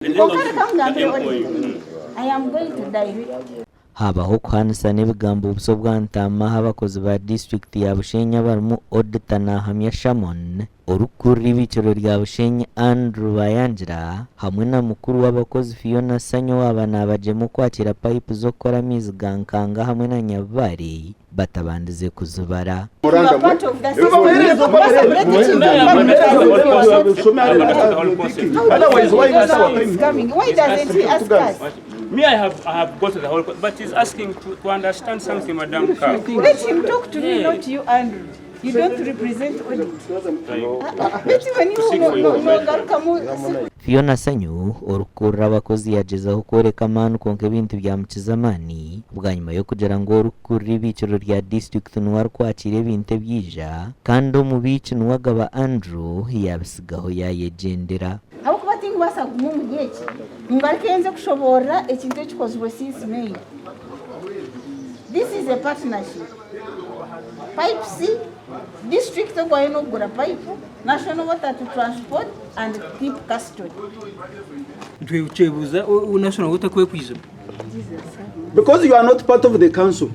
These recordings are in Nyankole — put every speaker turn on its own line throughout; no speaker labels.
Kwonka reka nkugambire Oliver, I am going to direct.
Haabaho okuhaanisana ebigambo buso bwa ntaama aha abakozi ba disiturikiti ya Bushenyi abarimu Odita Nahamya Shamon, orikukurira eibiikiro rya Bushenyi Andrew Bayangira hamwe na mukuru w'abakozi Fiona Sanyu owaaba naabagyema okwakiira payipu z'okukora amaizi ga Nkanga hamwe na Nyabubare batabandize kuzibara.
Me, I have, I have got the whole, but he's asking to, to understand something, Madam Cow.
Let him talk to me, not you, Andrew. You don't represent audit. Beitu iwe niiwe noogarukamu.
Fiona Sanyu orikukurira abakozi yaagyezaho kworeka amaani kwonka ebintu byamukiza amaani bwanyima y'okugira ngu orikukurira eibiikiro rya disiturikiti niwe arikwakiira ebintu ebyaija kandi omubiiki niwe Agaba Andrew yaabisigaho yaayegyendera.
Ahabw'okuba tindikubaasa kuguma omuri eki, ngaruke nze kushoboorora ekintu ekikozirwe since May. This is a partnership. Pipes, district ogwayo n'okugura pipe, National Water to transport and keep custody.
Nitwebuuza National Water ku ekwiza.
Because you are not part of the council.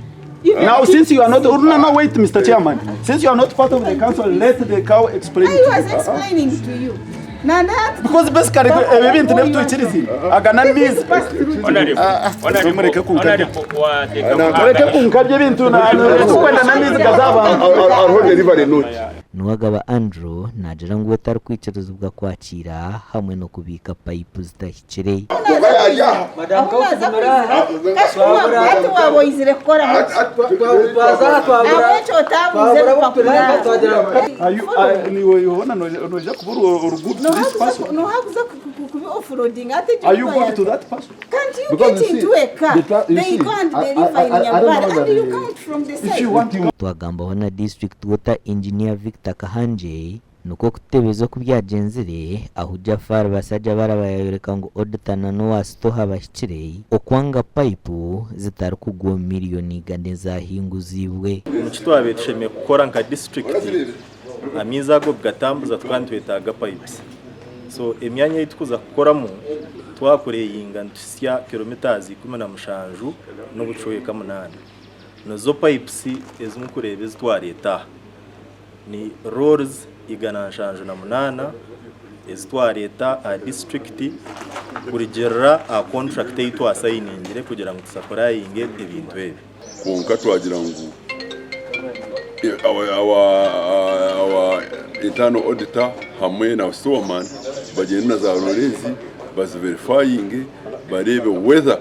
Now, since you are not, no, no, wait, Mr. Chairman. Since you are not part of the council, let the cow explain.
I was explaining to you. Na that
Because basically, ebi bintu nebitwikirizi agana mizi.
Honorable,
kunkabya.
Honorable wateekamu
Mureke kunkabya ebintu kwenda n'amizi gaz'abantu.
Hariho delivery note.
Nuwagaba Andrew naagira ngu we tarikwikirizibwa kwakiira hamwe n'okubiika payipu zitahikire.
Ahu waaza kwizira kashuma hati waaba oizire kukoraho ki? Ahabw'eki otaabuuza ebipapura?
Niiwe hoona noija kuba ori good to this person?
Nooha kuza kubi offloadinga hati
Are you good to that person?
Can't you
Because
get
you
into
see,
a car?
you
They
see,
go and deliver in
I don't
Nyarubare
know
and
that
you
the-
count from the
If
side.
you want to
Twagambaho na District Water Engineer Victor Kahangye nikwo kututebeza oku byagyenzire ahu Jaffar Basajjabalaba yayoreka ngu Auditor na n'owa Sitoha bahikire okwanga payipu zitarikugwa omu miriyoni igana ezahinguziibwe.
Omu kitwabaire tushemereire kukora nka disiturikiti, amaizi ago kugatambuza tukaba nitwetaaga pipes. So emyanya ei turikuza kukoramu twakureyinga nituhitsya kilometres 17 n'obucweka munaana. Nizo pipes ezi murikureeba ezi twareeta aha. Ni rolls 178 ezi twareeta aha disiturikiti kurugiirira aha contract ei twasayiningire kugira ngu tusapurayinge ebintu ebi.
Kwonka twagira ngu our, our, our internal auditor hamwe na storeman bagyende na za rore ezi baziverifyinge bareebe whether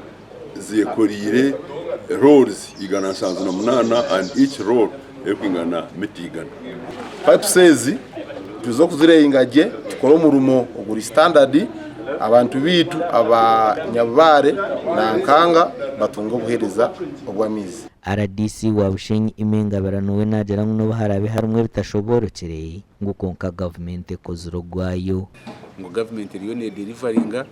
zekoreire rolls 178 and each roll erikwingana mita 100.
Pipes ezi tuza okuzireyinga gye tukore omurimo oguri standard abantu beitu aba Nyabubare na Nkanga batunge obuhereza obw'amaizi.
Rdc wa Bushenyi Aimee Ngabirano we naagira ngu n'obu haraabe harimu ebitashoboorokire ngu kwonka gavumenti ekozire ogwayo.
Ngu government eriyo nedelivaringa,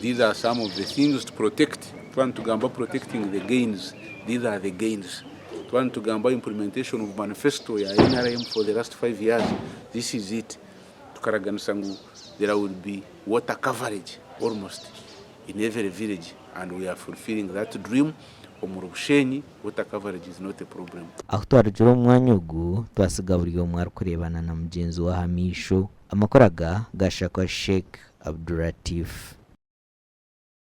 these are some of the things to protect, twaba nitugamba protecting the gains, these are the gains. Twaba nitugamba implementation of manifesto ya nrm for the last 5 years, this is it. Tukaraganisa ngu there will be water coverage almost in every village and we are fulfilling that dream. Omuri Bushenyi, water coverage is not a problem.
Ahu twarugire omu mwanya ogu, twasiga buri omwe arikureebana na mugyenzi we aha maisho. Amakuru aga gashakwa Sheikh Abduratif.